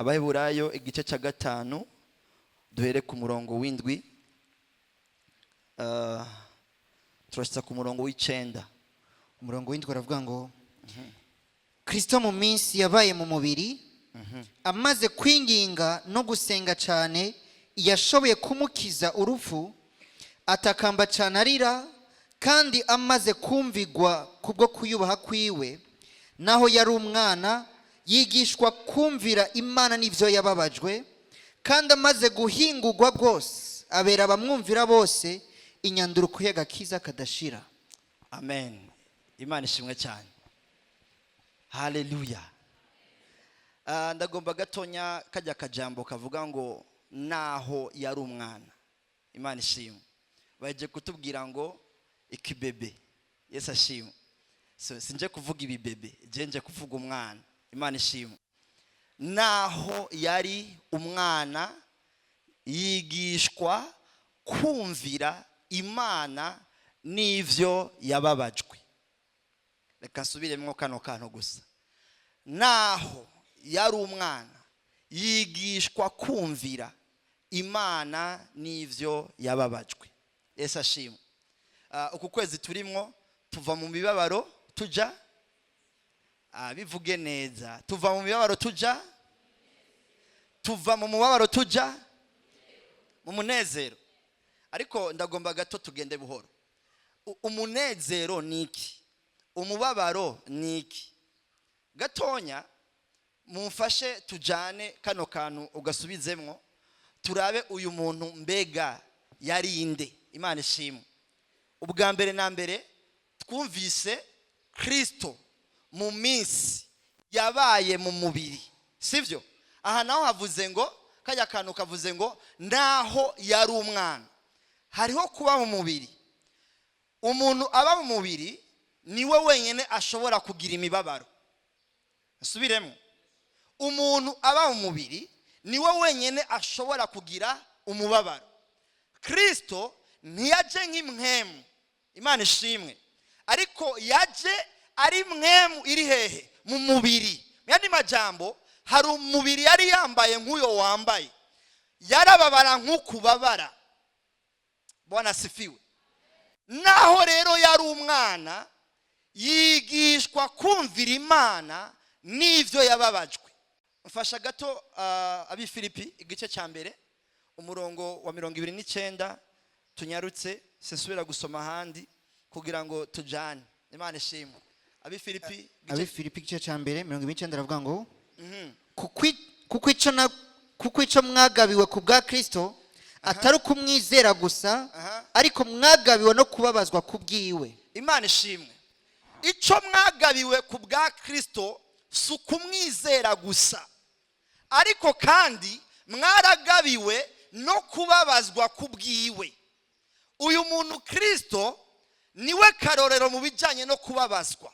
Abaheburayo igice cya 5, duhere ku murongo w'7, turashitsa ku murongo w'9. Umurongo w'7 aravuga ngo: "Kristo mu minsi yabaye mu mubiri, amaze kwinginga no gusenga cyane yashoboye kumukiza urupfu, atakamba cyane arira, kandi amaze kumvigwa kubwo kuyubaha kwiwe, naho yari umwana, yigishwa kumvira Imana n'ibyo yababajwe, kandi amaze guhingurwa bwose, abera abamwumvira bose inyanduruko y'agakiza kadashira." Amen, Imana ishimwe cyane, haleluya. Ndagomba gatonya kajya kajambo kavuga ngo "naho yari umwana". Imana ishimwe, bagiye kutubwira ngo ikibebe. Yesu ashimwe. So, sinje kuvuga ibibebe, je nje kuvuga umwana. Imana ishimwe. Naho yari umwana, yigishwa kumvira Imana n'ivyo yababajwe. Reka nsubiremwo kano kantu gusa: naho yari umwana, yigishwa kumvira Imana n'ivyo yababajwe. Yesu ashimwe. Uku kwezi turimwo, tuva mu mibabaro tuja, bivuge neza, tuva mu mibabaro tuja, tuva mu mubabaro tuja mu munezero. Ariko ndagomba gato tugende buhoro. Umunezero ni iki? Umubabaro ni iki? Gatonya mumfashe tujane kano kantu ugasubizemwo, turabe uyu muntu mbega yari inde. Imana ishimwe. Ubwa mbere na mbere twumvise Kristo mu minsi yabaye mu mubiri, sibyo? Aha naho havuze ngo, kajya kantu kavuze ngo "naho yari umwana". Hariho kuba mu mubiri. Umuntu aba mu mubiri niwe wenyine ashobora kugira imibabaro. Nsubiremo: umuntu aba mu mubiri niwe wenyine ashobora kugira umubabaro. Kristo ntiyaje nk'impwemu, Imana ishimwe, ariko yaje ari mpwemu iri hehe? Mu mubiri. Mu yandi majambo, hari umubiri yari yambaye nk'uyo wambaye, yarababara nk'ukubabara. Bwana asifiwe. Naho rero yari umwana, yigishwa kumvira Imana n'ibyo yababajwe. Mfasha gato, Abifilipi igice cya 1, umurongo wa 29, tunyarutse, sinsubira gusoma ahandi kugira ngo tujane. Imana ishimwe. Abifilipi Abifilipi igice cya 1, 29, aravuga ngo: "Kuko icyo mwagabiwe ku bwa Kristo atari ukumwizera gusa, ariko mwagabiwe no kubabazwa ku bwiwe." Imana ishimwe. Icyo mwagabiwe ku bwa Kristo si ukumwizera gusa, ariko kandi mwaragabiwe no kubabazwa ku bwiwe. Uyu muntu Kristo niwe karorero mu bijyanye no kubabazwa,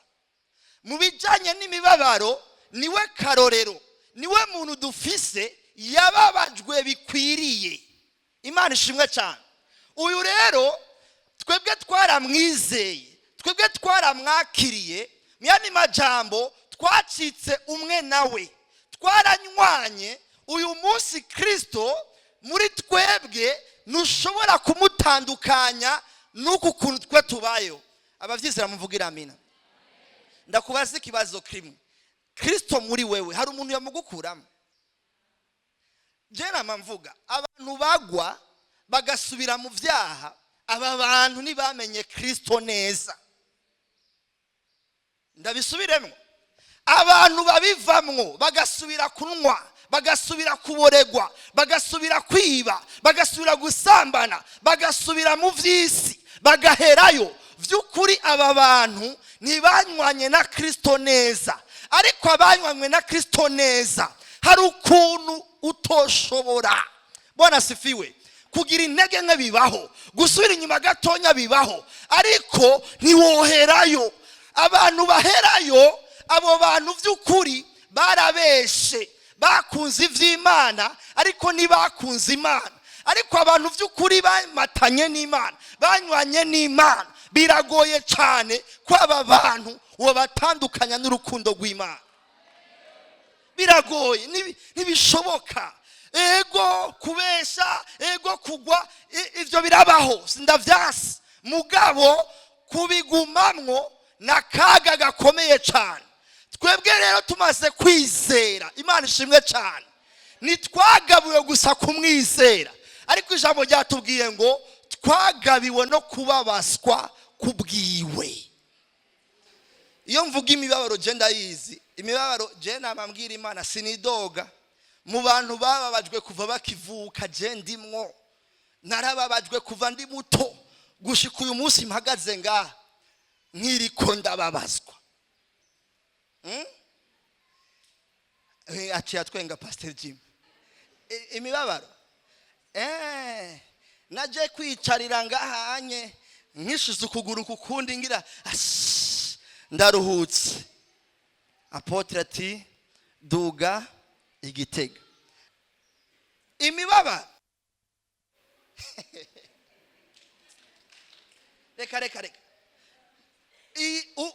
mu bijyanye n'imibabaro. Niwe karorero, niwe muntu dufise yababajwe bikwiriye. Imana ishimwe cyane. Uyu rero twebwe twaramwizeye, twebwe twaramwakiriye. Mu yandi majambo, twacitse umwe nawe, twaranywanye. Uyu munsi Kirisito muri twebwe ntushobora kumutandukanya n'uku kuntu twe tubayeho. Ababyizera muvugira amina. Ndakubaza ikibazo kimwe: Kirisito muri wewe, hari umuntu yamugukuramo? Nama mvuga, abantu bagwa bagasubira mu byaha, aba bantu ntibamenye Kirisito neza. Ndabisubiremo: abantu babivamwo bagasubira kunywa, bagasubira kuboregwa, bagasubira kwiba, bagasubira gusambana, bagasubira mu by'isi, bagaherayo, by'ukuri aba bantu ntibanywanye na Kirisito neza. Ariko abanywanywe na Kirisito neza, hari ukuntu utoshobora, Bwana asifiwe, kugira intege nke bibaho, gusubira inyuma gatonya bibaho, ariko ntiwoherayo. Abantu baherayo, abo bantu by'ukuri barabeshe. Bakunze iby'Imana ariko ntibakunze Imana. Ariko abantu by'ukuri bamatanye n'Imana, banywanye n'Imana, biragoye cyane ko aba bantu wabatandukanya n'urukundo rw'Imana. Biragoye, ntibishoboka. Ego kubesha, ego kugwa, ivyo birabaho, sindavyanse, mugabo kubigumamwo nakaga gakomeye cyane. Twebwe rero tumaze kwizera, Imana ishimwe cyane, ntitwagabiwe gusa kumwizera, ariko ijambo ryatubwiye ngo twagabiwe no kubabazwa kubwiwe. Iyo mvuga imibabaro, je ndayizi imibabaro. Je namambwira Imana, sinidoga. Mu bantu bababajwe kuva bakivuka, je ndimwo. Narababajwe kuva ndi muto gushika uyu munsi mpagaze ngaha, nkiriko ndababazwa. Aciye atwenga Pastor Jim. Imibabaro, naje kwicarira ngahanye, nkishize ukuguru kukundi, ngira "Ash, ndaruhutse." Apôtre ati: "Duga igitega." Imibabaro, reka, reka, reka.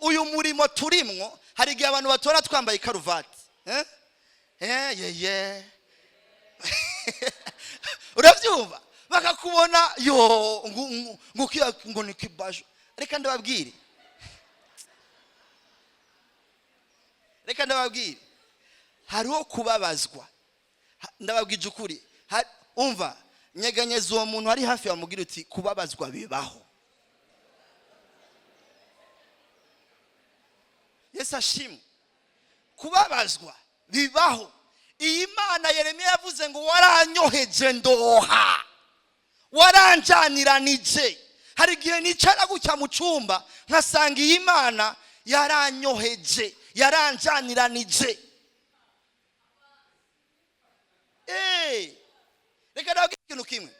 Uyu murimo turimwo, hari igihe abantu batora twambaye ikaruvati, eh? Eh, ye ye, urabyumva, bakakubona yo ngo ni kibajo. Reka ndababwire, reka ndababwire, hariho kubabazwa. Ndababwije ukuri. Umva, nyeganyeza uwo muntu ari hafi, wamubwira uti: "Kubabazwa bibaho." Yesu ashimwe. Kubabazwa bibaho. Iyi Mana, Yeremiya yavuze ngo: "Waranyoheje ndoha, waranjaniranije." Hari igihe nicara gutya mu cyumba, nkasanga iyi Mana yaranyoheje, yaranjaniranije. Reka ndababwire ikintu kimwe.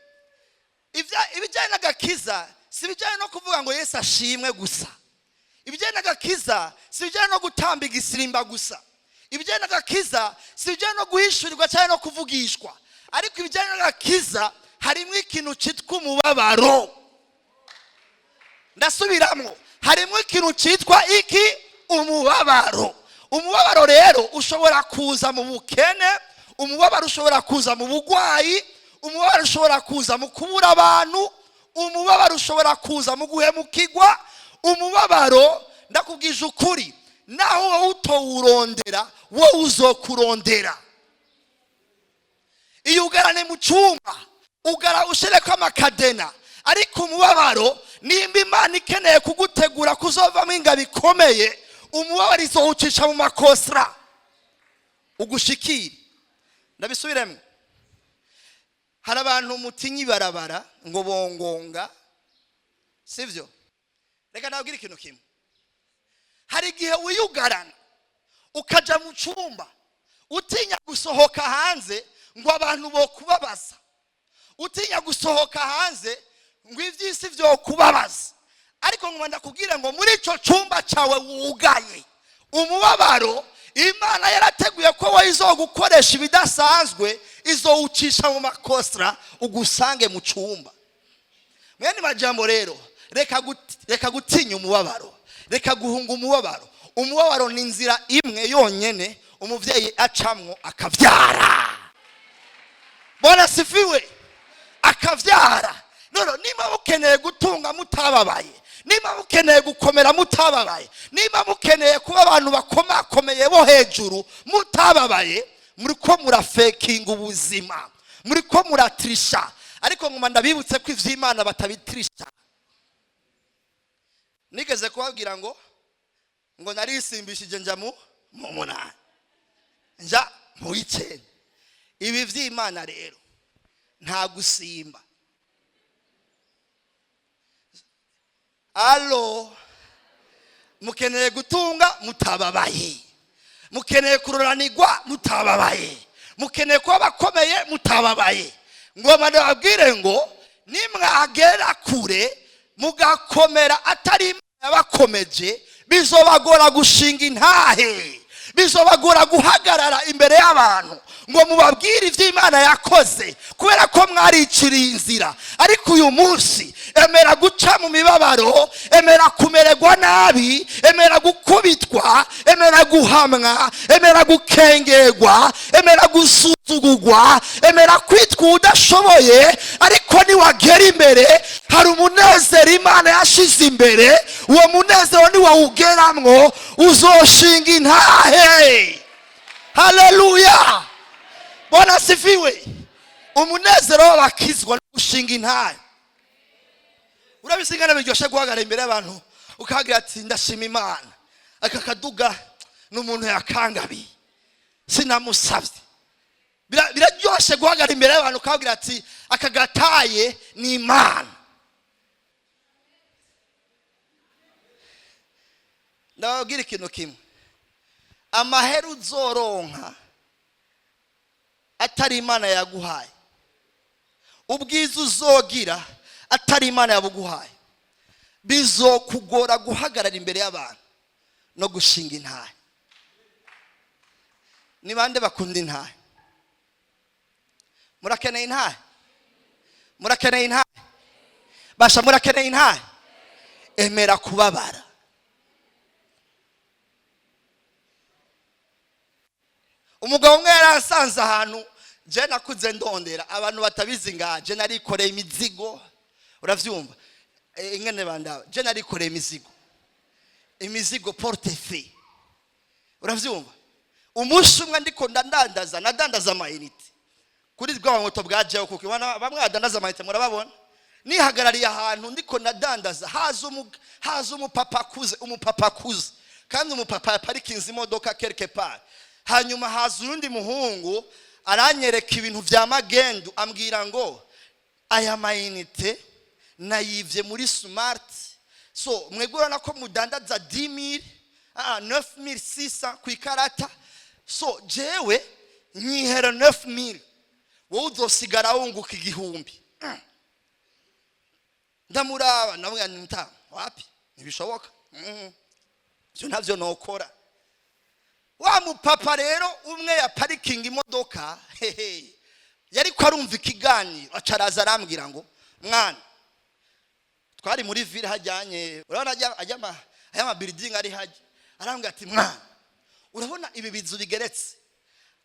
Ibijyanye n'agakiza si ibijyanye no kuvuga ngo "Yesu ashimwe" gusa. Ibijyanye n'agakiza si ibijyanye no gutamba igisirimba gusa. Ibijyanye n'agakiza si ibijyanye no guhishurirwa cyangwa no kuvugishwa, ariko ibijyanye n'agakiza harimo ikintu cyitwa umubabaro. Ndasubiramo, harimo ikintu cyitwa iki? Umubabaro. Umubabaro rero ushobora kuza mu bukene, umubabaro ushobora kuza mu bugwayi, umubabaro ushobora kuza mu kubura abantu, umubabaro ushobora kuza mu guhemukirwa. Umubabaro, ndakubwije ukuri, naho wowe utowurondera, wowe uzokurondera. Iyo ugarane mu cyumba, ugara ushyireko amakadena, ariko umubabaro, nimba Imana ikeneye kugutegura kuzovamo ingabo ikomeye, umubabaro izowucisha mu makosira ugushikire. Ndabisubiremo, hari abantu mutinya ibarabara ngo bongonga, sibyo? Reka nabwire ikintu kimwe. Hari igihe wiyugarana, ukaja mu cyumba, utinya gusohoka hanze ngo abantu bo kubabaza, utinya gusohoka hanze ngo iby'isi byo kubabaza, ariko ngo ndakubwire ngo muri icyo cyumba cyawe wugaye, umubabaro Imana yarateguye ko wowe izogukoresha ibidasanzwe, izowucisha mu makosira ugusange mu cyumba. Mwene majambo rero, reka gutinya umubabaro, reka guhunga umubabaro. Umubabaro ni inzira imwe yonyene umubyeyi acamwo akabyara. Bwana sifiwe. Akabyara. None niba mukeneye gutunga mutababaye, niba mukeneye gukomera mutababaye, niba mukeneye kuba abantu bakomakomeye bo hejuru mutababaye, muri ko murafekinga ubuzima, muri ko muratirisha. Ariko nguma ndabibutse ko ivy'Imana batabitirisha. Nigeze kubabwira ngo narisimbishije, nja mu munani, nja mu w'icenda. Ibi vy'Imana rero nta gusimba. Alo, mukeneye gutunga mutababaye, mukeneye kururanirwa mutababaye, mukeneye kuba bakomeye mutababaye. Ngo bababwire ngo nimwagera kure mugakomera atari Imana yabakomeje, bizobagora gushinga intahe, bizobagora guhagarara imbere y'abantu. Ngo mubabwire ibyo Imana yakoze, kubera ko mwariciriye inzira. Ariko uyu munsi emera guca mu mibabaro, emera kumererwa nabi, emera gukubitwa, emera guhamwa, emera gukengerwa, emera gusuzugurwa, emera kwitwa udashoboye. Ariko niwagera imbere, hari umunezero Imana yashize imbere. Uwo munezero niwawugeramwo, uzoshinga intahe. Haleluya, Bwana asifiwe. Umunezero w'abakizwa no gushinga intahe. Urabisigana, biryoshye guhagarara imbere y'abantu ukagira ati: "Ndashima Imana, aka kaduga ni umuntu yakangabiye, sinamusabye." Biraryoshe guhagarara imbere y'abantu ukagira ati: "Aka gataye ni Imana." Ndababwira ikintu kimwe: amahera uzoronka atari Imana yaguhaye, ubwiza uzogira atari Imana yabuguhaye, bizokugora guhagarara imbere y'abantu no gushinga intahe. Ni bande bakunda intahe? Murakeneye intahe? Murakeneye intahe? Basha, murakeneye intahe? Emera kubabara. Umugabo umwe yarasanze ahantu. Je nakuze ndondera, abantu batabizi ngaha, je narikoreye imizigo, uravyumva? Ingene bandaba, je narikoreye imizigo, imizigo portefeuille, uravyumva? Umunsi umwe ndiko ndadandaza, nadandaza amayinite kuri bwa moto bwa jewe, kuko ibona bamwe badandaza amayinite, murababona. Nihagarariye ahantu ndiko ndadandaza, haza umupapa akuze, umupapa akuze, kandi umupapa yaparikinze imodoka quelque part. Hanyuma haza urundi muhungu, aranyereka ibintu vya magendu, ambwira ngo: "Aya mayinite nayivye muri Smart. So mwebwe urabona ko mudandaza 10,000, 9600 ku ikarata. So jewe nyihera 9000, wowe uzosigara wunguka 1000." Ndamuraba, ndamubwira nti: "Nta wapi, ntibishoboka. Ivyo ntavyo nokora." Wa mupapa rero umwe ya parikingi imodoka, hehe, yariko arumva ikiganiro, aca araza arambwira ngo: "Mwana." Twari muri ville hajyanye, urabona aya ma building ari hajya. Arambwira ati: "Mwana, urabona ibi bizu bigeretse?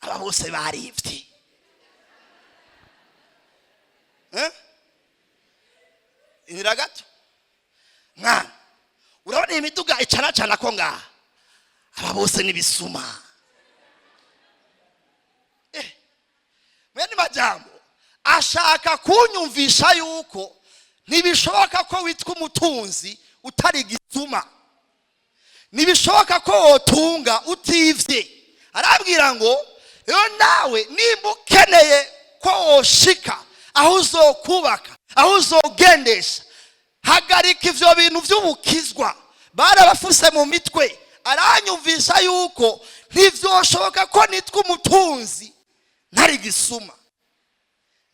Aba bose barivye." Eh? Inira gato. "Mwana, urabona iyi miduga icanacana ko ngaha? Aba bose n'ibisuma." Mwene majambo, ashaka kunyumvisha yuko ntibishoboka ko witwa umutunzi utari igisuma, ntibishoboka ko wotunga utivye. Arabwira ngo: "Rero nawe nimba ukeneye ko woshika aho uzokubaka, aho uzogendesha, hagarika ivyo bintu vy'ubukizwa barabafuse mu mitwe." Aranyumvisha yuko ntivyoshoboka ko nitwa umutunzi ntari gisuma.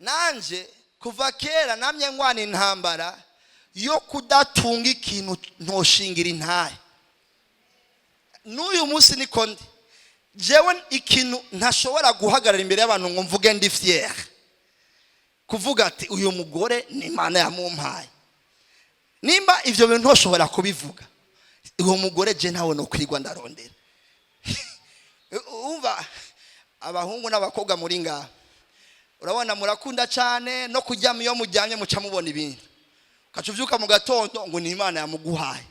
Nanje kuva kera namye ngwana intambara yo kudatunga ikintu ntoshingira intahe. N'uyu munsi niko ndi. Jewe ikintu ntashobora guhagarara imbere y'abantu ngo mvuge ndi fier, kuvuga ati: "Uyu mugore ni Imana yamumpaye." Nimba ivyo bintu ntoshobora kubivuga, uwo mugore je ntawe no kwigwa ndarondera. Umva, abahungu n'abakobwa muri ngaha, urabona murakunda cyane no kuryama. Iyo muryamye muca mubona ibintu, ukaca uvyuka mu gatondo ngo ni Imana yamuguhaye.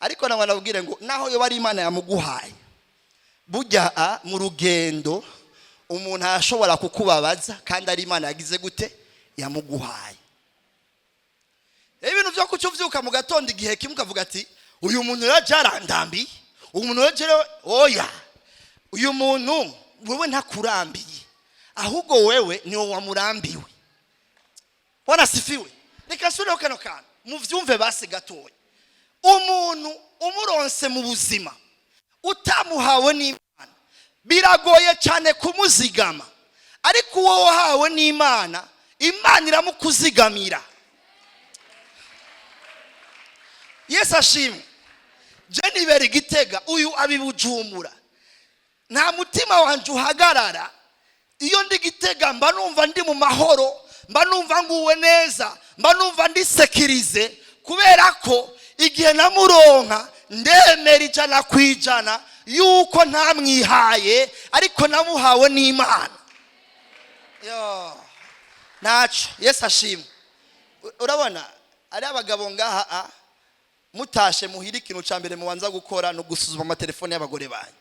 Ariko nawe nabwire ngo naho yoba ari Imana yamuguhaye, burya mu rugendo umuntu arashobora kukubabaza kandi ari Imana yagize gute? Yamuguhaye. Rero ibintu byo kuca uvyuka mu gatondo igihe kimwe ukavuga ati: "Uyu muntu rero jarandambiye, uyu muntu rero oya." Uyu muntu wewe ntakurambiye, ahubwo wewe niwe wamurambiwe. Bwana asifiwe. Reka nsubireho kano kantu muvyumve basi gatoya. Umuntu umuronse mu buzima utamuhawe n'Imana, biragoye cyane kumuzigama. Ariko uwo wahawe n'Imana, Imana iramukuzigamira. Yesu ashimwe. Je nibera Igitega, uyu abibujumbura. Nta mutima wanje uhagarara. Iyo ndi Gitega mba numva ndi mu mahoro, mba numva nguwe neza, mba numva ndi sécurisé, kubera ko igihe namuronka ndemera 100% yuko ntamwihaye, ariko namuhawe n'Imana. Yo, ntaco. Yesu ashimwe. Urabona ari abagabo ngaha, mutashe muhira, ikintu cya mbere mubanza gukora ni ugusuzuma amatelefone y'abagore banyu.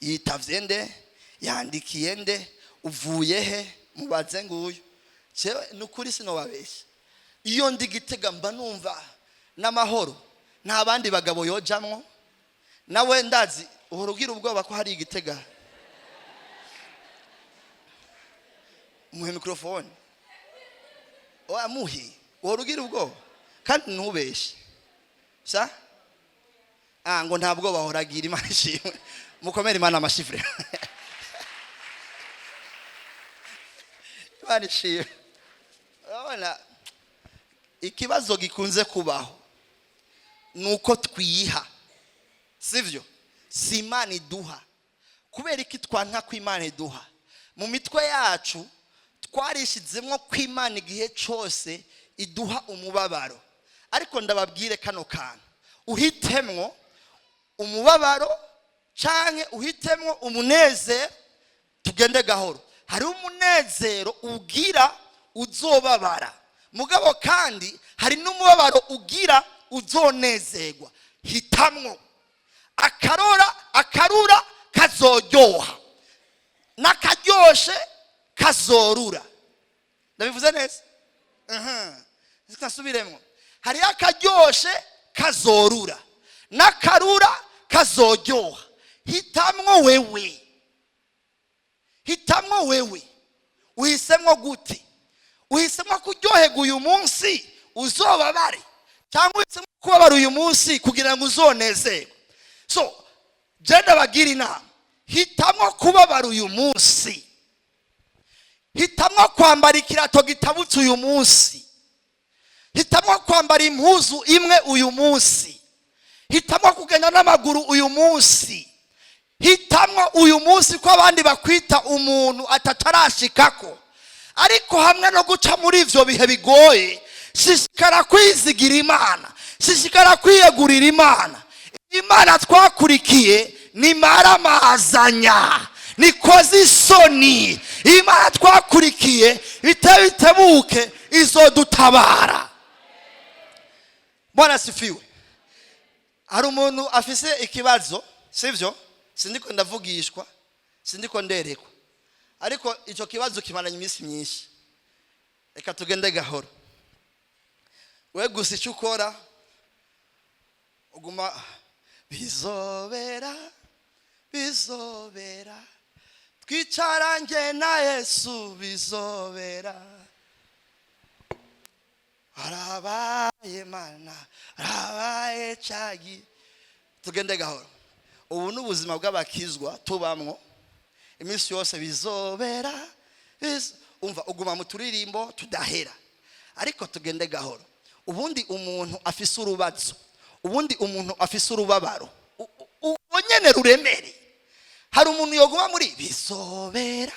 Yitavye nde? Yandikiye nde? Uvuye he? Mubaze nguyu. Jewe ni ukuri sinobabeshya, iyo ndi Gitega mba numva n'amahoro, nta bandi bagabo yojamwo. Nawe ndazi uhora ugira ubwoba ko hari Igitega. Muhe mikrofone, wamuhe. Uhora ugira ubwoba kandi ntubeshe sa. Ngo nta bwoba ahora agira. Imana ishimwe, mukomere Imana amashifure. Imana ishimwe. Urabona, ikibazo gikunze kubaho ni uko twiha, sivyo? Si Imana iduha. Kubera iki twanka ko Imana iduha? Mu mitwe yacu twarishizemwo ko Imana igihe cyose iduha umubabaro. Ariko ndababwire kano kantu: uhitemwo umubabaro canke uhitemwo umunezero. Tugende gahoro. Hariho umunezero ugira uzobabara, mugabo kandi hari n'umubabaro ugira uzonezerwa. Hitamwo. Akarora akarura kazoryoha, n'akaryoshe kazorura. Ndabivuze neza? Nasubiremwo: hariho akaryoshe kazorura, n'akarura kazoryoha. Hitamwo wewe, hitamwo wewe. Uhisemwo gute? Uhisemo kuryoherwa uyu munsi uzobabare, cyangwa uhisemo kubabara uyu munsi kugira ngo uzonezerwe? So je ndabagira inama: hitamwo kubabara uyu munsi, hitamwo kwambara ikirato gitabutse uyu munsi, hitamwo kwambara impuzu imwe uyu munsi, hitamwo kugenda n'amaguru uyu munsi, hitamwo uyu munsi ko abandi bakwita umuntu atatarashikako. Ariko hamwe no guca muri ivyo bihe bigoye, shishikara kwizigira Imana, shishikara kwiyegurira Imana. Imana twakurikiye ni maramazanya, nikoze isoni. Imana twakurikiye bite bitebuke izodutabara. Bwana asifiwe. Hari umuntu afise ikibazo, sivyo? Sindiko ndavugishwa, sindiko nderekwa, ariko icyo kibazo kimaranye iminsi myinshi. Reka tugende gahoro. We gusa icyo ukora, uguma bizobera, bizobera, twicarange na Yesu, bizobera. Harabaye Mana, harabaye cagi. Tugende gahoro. Ubu ni ubuzima bw'abakizwa tubamwo iminsi yose, bizobera. Umva, uguma mu turirimbo tudahera, ariko tugende gahoro. Ubundi umuntu afise urubazo, ubundi umuntu afise urubabaro uwo nyene ruremereye, hari umuntu yoguma muri bizobera?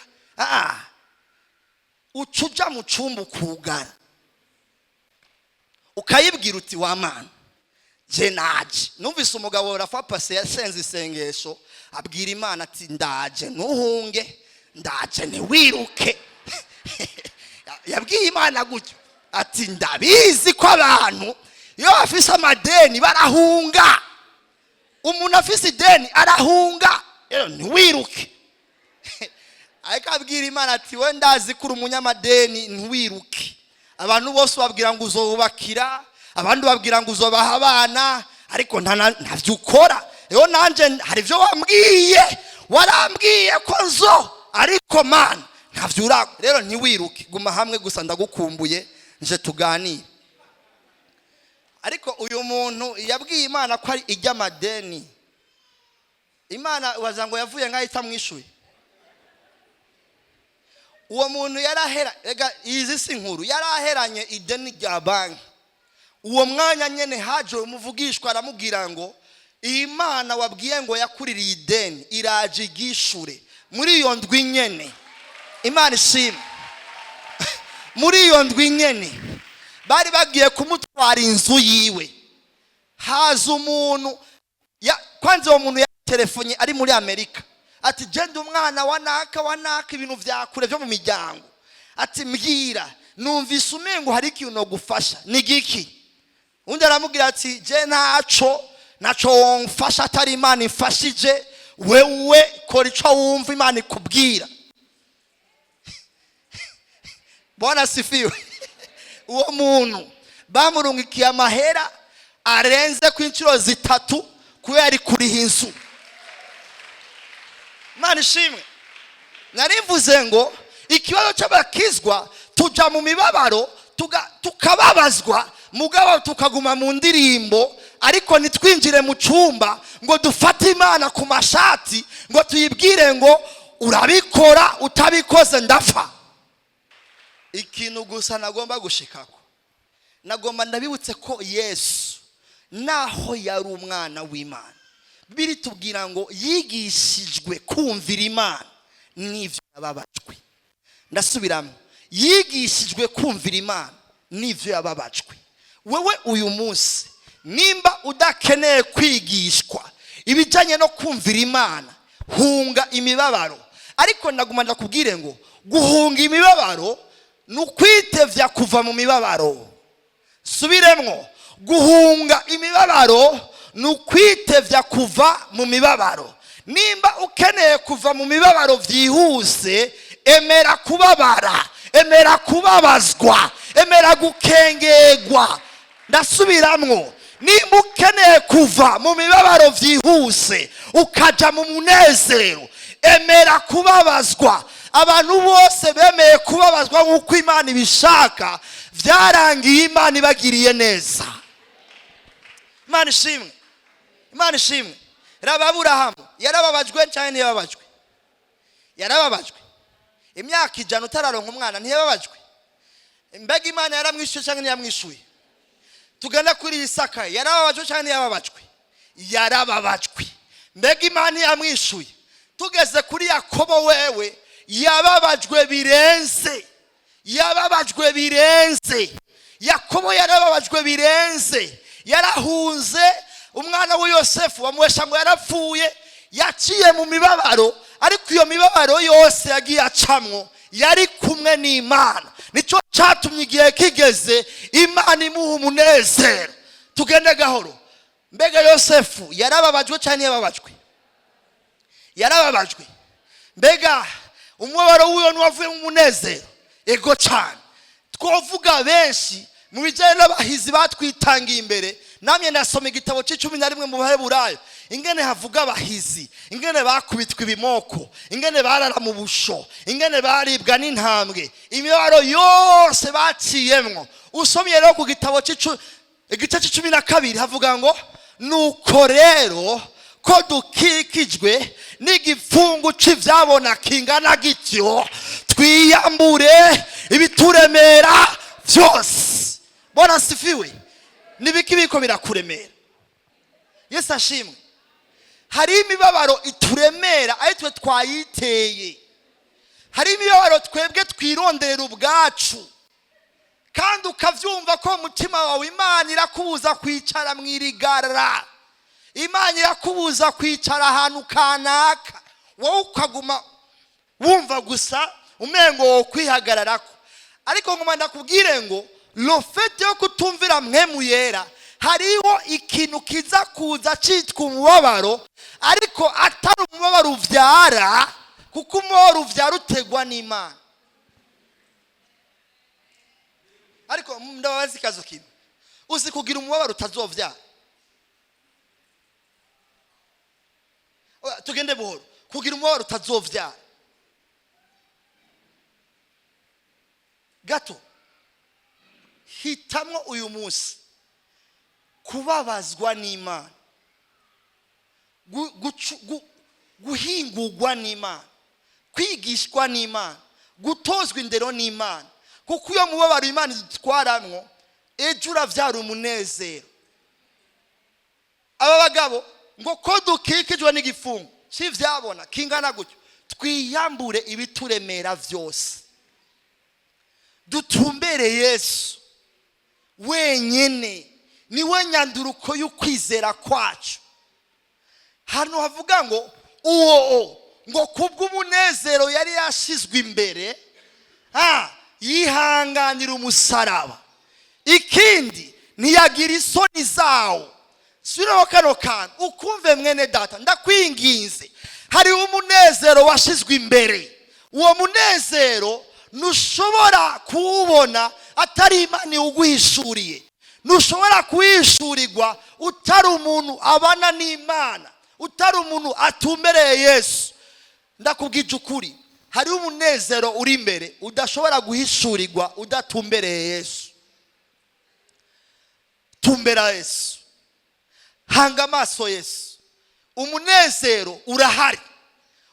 Uca uja mu cumba, ukugara, ukayibwira uti: "Wa Mana, je naje." Numvise umugabo rafa pase yasenze isengesho, abwira Imana ati: "Ndaje, ntuhunge, ndaje, ntiwiruke." Yabwiye Imana gutyo ati: "Ndabizi ko abantu iyo bafise amadeni barahunga. Umuntu afise ideni arahunga, rero ntiwiruke." Ariko abwira Imana ati: "We, ndazi ko uri umunyamadeni, ntiwiruke. Abantu bose babwira ngo uzobubakira, abandi babwira ngo uzobaha abana, ariko ntavyo ukora. Rero nanje hari ibyo wambwiye, warambwiye ko nzo, ariko Mana ntavyo urakora. Rero ntiwiruke, guma hamwe gusa, ndagukumbuye, nje tuganire." Ariko uyu muntu yabwiye Imana ko ari iry'amadeni. Imana waza ngo yavuye nk'aho itamwishuye. Uwo muntu yarahera, rega izi si nkuru, yaraheranye ideni rya banki. Uwo mwanya nyene haje umuvugishwa, aramubwira ngo: "Iyi Mana wabwiye ngo yakuririye ideni iraje igishure muri iyo ndwi nyene." Imana ishimwe. Muri iyo ndwi nyene bari bagiye kumutwara inzu yiwe, haza umuntu kwanza uwo muntu yatelefonye ari muri Amerika, ati: "Genda, umwana wa naka wa naka, ibintu vya kure byo mu miryango." Ati: "Mbwira, numvise umengo hari ikintu nogufasha, ni giki?" Undi aramubwira ati: "Je ntaco naco womfasha atari Imana imfashije. Wewe kora ico wumva Imana ikubwira." Bwana sifiwe. Uwo muntu bamurungikiye amahera arenze ku inshuro 3 kubera ari kuriha inzu. Imana ishimwe. Narivuze ngo ikibazo cy'abakizwa, tuja mu mibabaro, tukababazwa, mugabo tukaguma mu ndirimbo, ariko ntitwinjire mu cyumba ngo dufate Imana ku mashati, ngo tuyibwire ngo: "Urabikora, utabikoze ndapfa." Ikintu gusa nagomba gushikako, nagomba ndabibutse ko Yesu, naho yari umwana w'Imana, biri tubwira ngo yigishijwe kumvira Imana n'ibyo yababajwe. Ndasubiramo: yigishijwe kumvira Imana n'ibyo yababajwe. Wewe uyu munsi, nimba udakeneye kwigishwa ibijyanye no kumvira Imana, hunga imibabaro. Ariko ndaguma ndakubwire ngo guhunga imibabaro ni ukwitevya kuva mu mibabaro. Subiremwo: guhunga imibabaro ni ukwitevya kuva mu mibabaro. Nimba ukeneye kuva mu mibabaro byihuse, emera kubabara, emera kubabazwa, emera gukengerwa. Ndasubiramwo: nimba ukeneye kuva mu mibabaro byihuse ukaja mu munezero, emera kubabazwa. Abantu bose bemeye kubabazwa nk'uko Imana ibishaka, byarangiye Imana ibagiriye neza. Imana ishimwe, Imana ishimwe. Raba Aburahamu, yarababajwe cyangwa ntiyababajwe? Yarababajwe. Imyaka 100 utararonka umwana, ntiyababajwe? Mbega Imana yaramwishuye cyangwa ntiyamwishuye? Tugenda kuri Isaka, yarababajwe cyangwa ntiyababajwe? Yarababajwe. Mbega Imana yamwishuye? Tugeze kuri Yakobo, wewe yababajwe birenze, yababajwe birenze. Yakobo yarababajwe birenze. Yarahunze umwana we Yosefu, bamuhesha ngo yarapfuye. Yaciye mu mibabaro, ariko iyo mibabaro yose yagiye acamwo yari kumwe n'Imana. Nicyo cyatumye igihe kigeze Imana imuha umunezero. Tugende gahoro. Mbega Yosefu yarababajwe cyangwa ntiyababajwe? Yarababajwe. Mbega umubabaro w'iyo ntiwavuye mu munezero? Ego cyane. Twavuga benshi mu bijyanye n'abahizi batwitangiye imbere. Namwe nasoma igitabo cya 11 mu Baheburayo, ingene havuga abahizi, ingene bakubitwa ibimoko, ingene barara mu busho, ingene baribwa n'intambwe, imibabaro yose baciyemwo. Usomye rero ku gitabo igice cya 12, havuga ngo: "Nuko rero ko dukikijwe n'igipfungu cy'ibyabona kingana gityo, twiyambure ibituremera byose." Bwana sifiwe. Nibiki biko birakuremera? Yesu ashimwe. Hari imibabaro ituremera ari twe twayiteye. Hari imibabaro twebwe twironderera ubwacu, kandi ukabyumva ko umutima wawe Imana irakubuza kwicara mu irigara, Imana irakubuza kwicara ahantu kanaka, wowe ukaguma wumva gusa umengo wo kwihagararako. Ariko ngoma ndakubwire ngo le fait yo kutumvira Mpwemu Yera, hariho ikintu kiza kuza cyitwa umubabaro, ariko atari umubabaro ubyara, kuko umubabaro ubyara utegwa n'Imana. Ariko ndababaza ikibazo kimwe: uzi kugira umubabaro utazovyara? Oya, tugende buhoro. Kugira umubabaro utazovyara gato, hitamwo uyu munsi kubabazwa n'Imana, guhingurwa n'Imana, kwigishwa n'Imana, gutozwa indero n'Imana, kuko iyo mubabaro Imana idutwaramwo, ejo uravyara umunezero. Aba bagabo ngo: "Ko dukikijwe n'igifungo c'ivyabona kingana gutyo, twiyambure ibituremera byose." Twiyambure ibituremera byose, dutumbere Yesu wenyine, niwe nyanduruko y'ukwizera kwacu. Hano havuga ngo uwo ngo kubw'umunezero yari yashyizwe imbere yihanganira umusaraba, ikindi ntiyagira isoni zawo. Subiraho kano kantu ukumve, mwene data, ndakwinginze. Hariho umunezero washyizwe imbere. Uwo munezero ntushobora kuwubona atari Imana iwuguhishuriye, ntushobora kuwishurirwa utari umuntu abana n'Imana, utari umuntu atumbereye Yesu. Ndakubwije ukuri, hariho umunezero uri imbere udashobora guhishurirwa udatumbereye Yesu. Tumbera Yesu, hanga amaso Yesu, umunezero urahari.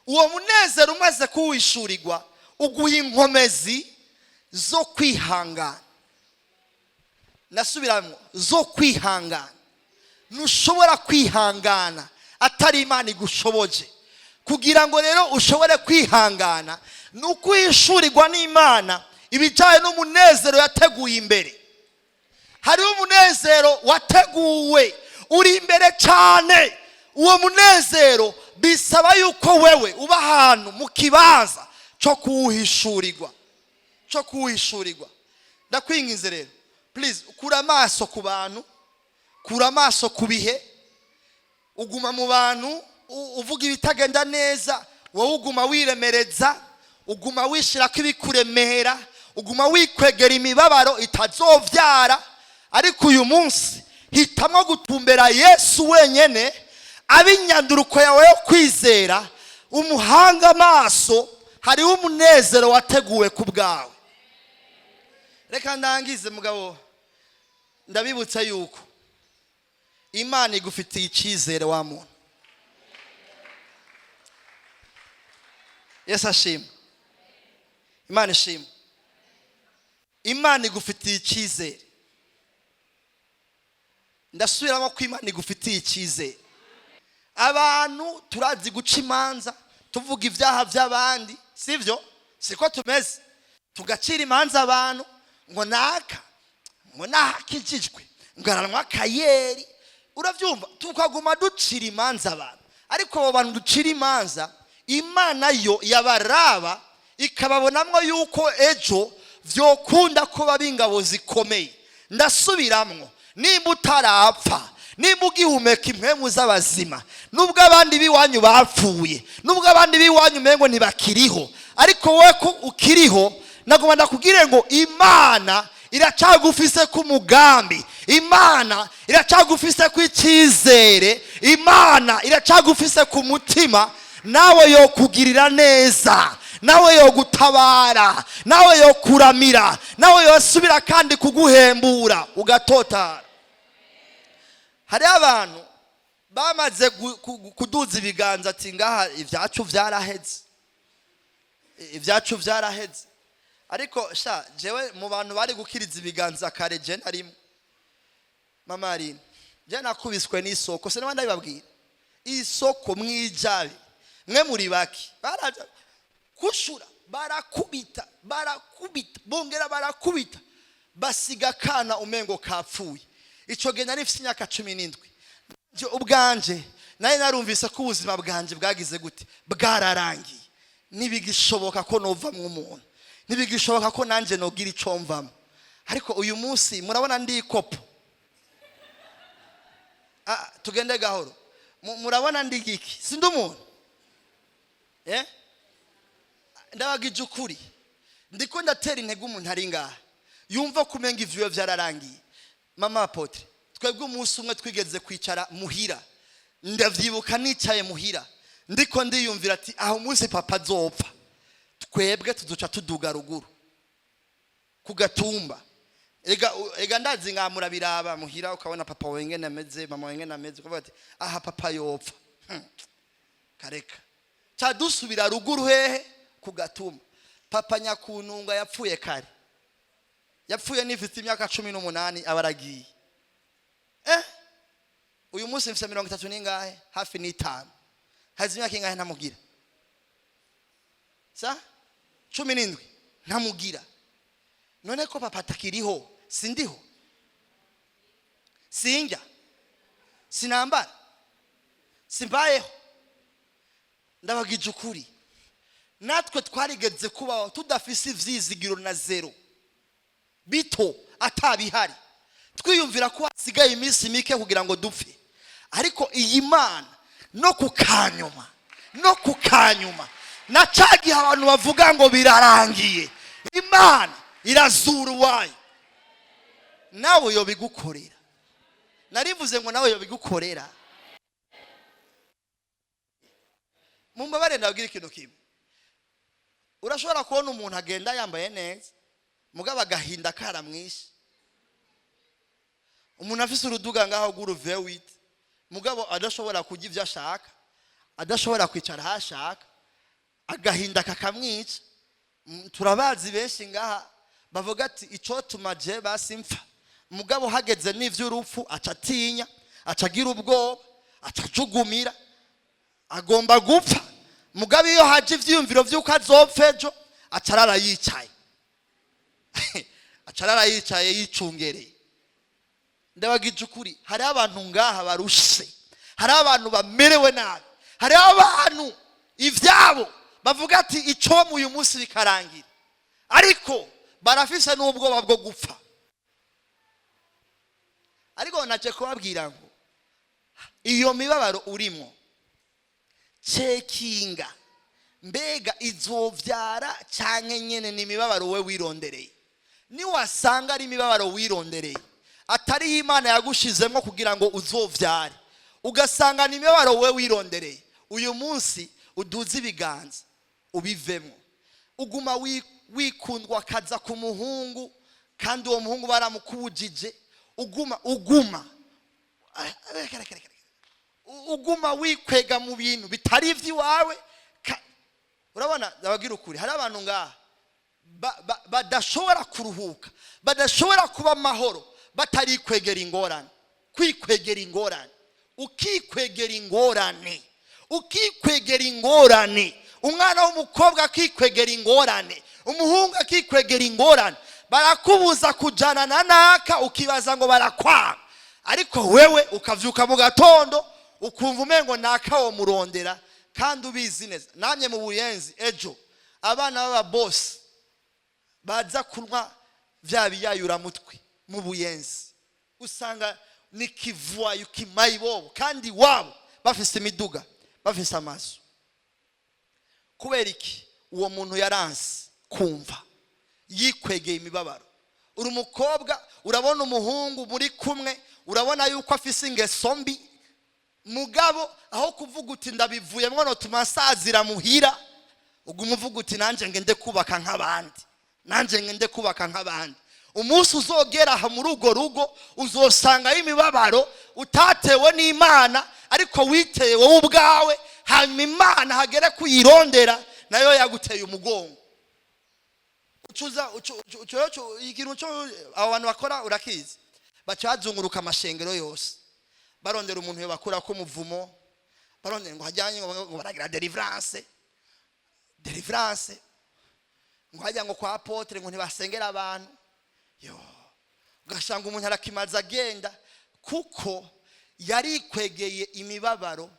Uwo munezero umaze kuwishurirwa uguha inkomezi zo kwihangana. Nasubiramo, zo kwihangana. Ntushobora kwihangana atari Imana igushoboje. Kugira ngo rero ushobore kwihangana ni ukwishurirwa n'Imana ibijyanye n'umunezero yateguye imbere. Hariho umunezero wateguwe uri imbere cyane. Uwo munezero bisaba yuko wewe uba ahantu mu kibanza cyo kuwuhishurirwa, cyo kuwuhishurirwa. Ndakwinginze rero, please, kura amaso ku bantu, kura amaso ku bihe. Uguma mu bantu uvuga ibitagenda neza, wowe uguma wiremereza, uguma wishyira ko ibikuremera, uguma wikwegera imibabaro itazovyara. Ariko uyu munsi hitamo gutumbera Yesu wenyine, abe inyanduruko yawe yo kwizera, umuhanga amaso. Hariho umunezero wateguwe ku bwawe. Reka ndangize, mugabo ndabibutsa yuko Imana igufitiye icyizere wa muntu. Yesu ashima, Imana ishima, Imana igufitiye icyizere. Ndasubiramo ko Imana igufitiye icyizere. Abantu turazi guca imanza, tuvuga ibyaha by'abandi, sibyo? Siko tumeze? Tugacira imanza abantu ngo naka, ngo nahakijijwe, ngo aranywa akayeri, urabyumva? Tukaguma ducira imanza abantu. Ariko abo bantu ducira imanza, Imana yo yabaraba ikababonamwo yuko ejo vyokunda ko baba ingabo zikomeye. Ndasubiramwo, nimba utarapfa, nimba ugihumeka impwemu z'abazima, nubwo abandi b'iwanyu bapfuye, nubwo abandi b'iwanyu umengo ntibakiriho, ariko wowe ko ukiriho, nagomba ndakubwire ngo Imana iracagufise ku mugambi, Imana iracagufise ku icyizere, Imana iracagufise ku mutima. Nawe yokugirira neza, nawe yogutabara, nawe yokuramira, nawe yosubira kandi kuguhembura ugatotara. Hariho abantu bamaze kuduza ibiganza ati ngaha ibyacu byaraheze, ibyacu byaraheze. Ariko sha, jewe mu bantu bari gukiriza ibiganza kare, je narimo. Mama Aline, je nakubiswe n'isoko, sinaba ndabibabwira. Isoko mwijabe mwe muri baki baraja kushura, barakubita, barakubita, bongera barakubita, basiga akana umengo kapfuye. Ico gihe nari mfise imyaka 17. Je ubwanje nari narumvise ko ubuzima bwanje bwagize gute, bwararangiye, ntibigishoboka ko novamwo umuntu, ntibigishoboka ko nanjye nogira ico mvamo. Ariko uyu munsi murabona ndi ikopo. Tugende gahoro. Murabona ndi giki? Sindi umuntu? Ndabagije ukuri, ndiko ndatera intege umuntu ari ngaha yumva kumenga ivyiwe vyararangiye. Mama apôtre, twebwe umunsi umwe twigeze kwicara muhira, ndavyibuka nicaye muhira ndiko ndiyumvira ati aho umunsi papa azopfa, twebwe tuzoca tuduga ruguru ku gatumba. Ega ndazi nga murabiraba muhira, ukabona papa wengene ameze, mama wengene ameze, ukavuga ati aha papa yopfa. Kareka ca dusubira ruguru. Hehe? Ku gatumba. Papa nyakuntunga yapfuye kare, yapfuye nifite imyaka 18, aba aragiye. Uyu munsi mfite 30 n'ingahe, hafi n'itanu. Hazi imyaka ingahe ntamugira. Sa 17 ntamugira. None ko papa atakiriho, sindiho, sinjya, sinambara, simbayeho? Ndabagije ukuri, natwe twarigeze kubaho tudafise ivyizigiro na zero bito, atabihari, twiyumvira ko hasigaye iminsi mike kugira ngo dupfe. Ariko iyi Mana, no ku kanyuma, no ku kanyuma, na ca gihe abantu bavuga ngo birarangiye, Imana irazura uwayo. Nawe yobigukorera. Narivuze ngo nawe yobigukorera. Mumbabare ndabwira ikintu kimwe: urashobora kubona umuntu agenda yambaye neza, mugabo agahinda karamwishe. Umuntu afise uruduga ngaho rw'uru V8, mugabo adashobora kurya ibyo ashaka, adashobora kwicara aho ashaka, agahinda kakamwica. Turabazi benshi ngaha bavuga ati: "Icotuma je basi mpfa." Mugabo hageze n'ivy'urupfu, aca atinya, aca agira ubwoba, aca ajugumira. Agomba gupfa, mugabo iyo haje ivyiyumviro vy'uko azopfa ejo, aca arara yicaye, aca arara yicaye yicungereye. Ndabagije ukuri, hariho abantu ngaha barushe, hariho abantu bamerewe nabi, hariho abantu ivyabo bavuga ati: "Icompa uyu munsi bikarangira." Ariko barafise n'ubwoba bwo gupfa. Ariko naje kubabwira ngo iyo mibabaro urimo, checkinga mbega izovyara canke nyene ni imibabaro we wirondereye. Niwasanga ari imibabaro wirondereye, atari Imana yagushizemo kugira ngo uzovyare, ugasanga ni imibabaro we wirondereye, uyu munsi uduze ibiganza ubivemo. Uguma wikundwa akaza ku muhungu, kandi uwo muhungu baramukubujije. Uguma reka, reka, reka. Uguma wikwega mu bintu bitari iby'iwawe. Urabona, ndababwira ukuri, hari abantu ngaha badashobora kuruhuka, badashobora kuba amahoro batarikwegera ingorane. Kwikwegera ingorane, ukikwegera ingorane, ukikwegera ingorane. Umwana w'umukobwa akikwegera ingorane, umuhungu akikwegera ingorane. Barakubuza kujana na naka, ukibaza ngo barakwanga, ariko wewe ukavyuka mu gatondo ukumva umengo naka wo murondera, kandi ubizi neza. Namye mu Buyenzi ejo, abana b'ababosi baza kunywa vya biyayuramutwe mu Buyenzi, usanga ni kivuayo kimayibobo, kandi wabo bafise imiduga, bafise amazu. Kubera iki? Uwo muntu yaranse kumva, yikwegeye imibabaro. Uri umukobwa, urabona umuhungu muri kumwe, urabona yuko afise ingeso mbi, mugabo aho kuvuga uti: "Ndabivuyemo, notuma nsazira muhira," uguma uvuga uti: "Nanjye ngende kubaka nk'abandi, nanjye ngende kubaka nk'abandi." Umunsi uzogera aha muri urwo rugo, uzosangayo imibabaro utatewe n'Imana, ariko witeye wowe ubwawe. Hanyuma Imana hagere kuyirondera, nayo yaguteye umugongo. Ucuza ikintu cyo abo bantu bakora urakizi: baca bazunguruka amashengero yose, barondera umuntu bakura ko umuvumo, barondera ngo hajyanye ngo baragira deliverance, deliverance, ngo hajya ngo kwa apôtre ngo ntibasengera abantu. Yo, ugasanga umuntu arakimaza agenda kuko yarikwegeye imibabaro.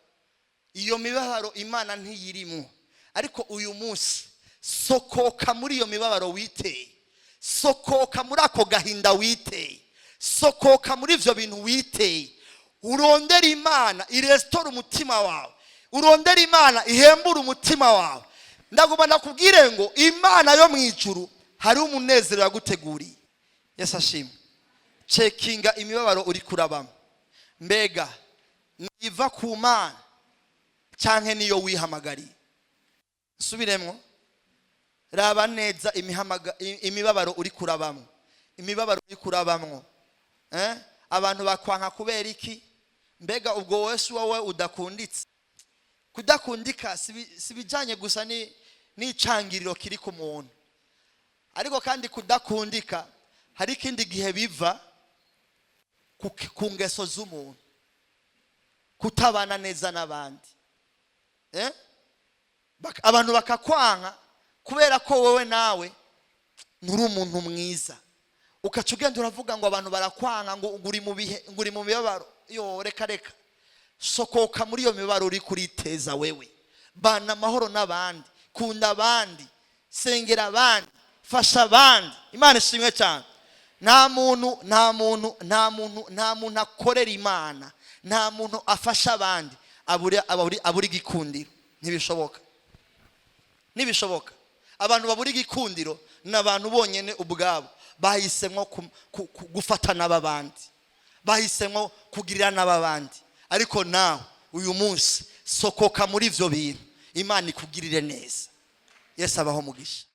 Iyo mibabaro Imana ntiyirimwo. Ariko uyu munsi sokoka muri iyo mibabaro witeye, sokoka muri ako gahinda witeye, sokoka muri ibyo bintu witeye, urondere Imana iresitora umutima wawe, urondere Imana ihembure umutima wawe. Ndagomba ndakubwire ngo Imana yo mu ijuru hariho umunezero yaguteguriye. Yesu ashimwe. Checkinga imibabaro uri kurabamo, mbega niva ku Mana cyangwa niyo wihamagariye? Nsubiremwo: raba neza imibabaro uri kurabamo, imibabaro uri kurabamwo. Abantu bakwanka kubera iki? Mbega ubwo wese wowe udakunditse? Kudakundika si ibijyanye gusa n'icangiriro kiri ku muntu, ariko kandi kudakundika hari ikindi gihe biva ku ngeso z'umuntu, kutabana neza n'abandi. Abantu bakakwanka. Kubera ko wowe nawe nturi umuntu mwiza, ukaca ugenda uravuga ngo abantu barakwanga, ngo uri mu bihe, ngo uri mu mibabaro. Yo, reka reka, sokoka muri iyo mibabaro uri kuriteza wewe. Bana amahoro n'abandi, kunda abandi, sengera abandi, fasha abandi. Imana ishimwe cyane. Nta muntu, nta muntu, nta muntu, nta muntu akorera Imana, nta muntu afasha abandi abura igikundiro. Ntibishoboka, ntibishoboka. Abantu babura igikundiro ni abantu bonyine ubwabo bahisemo gufata n'ababandi, bahisemo kugirira n'ababandi. Ariko nawe uyu munsi sokoka muri ibyo bintu, Imana ikugirire neza. Yesu abaho umugisha.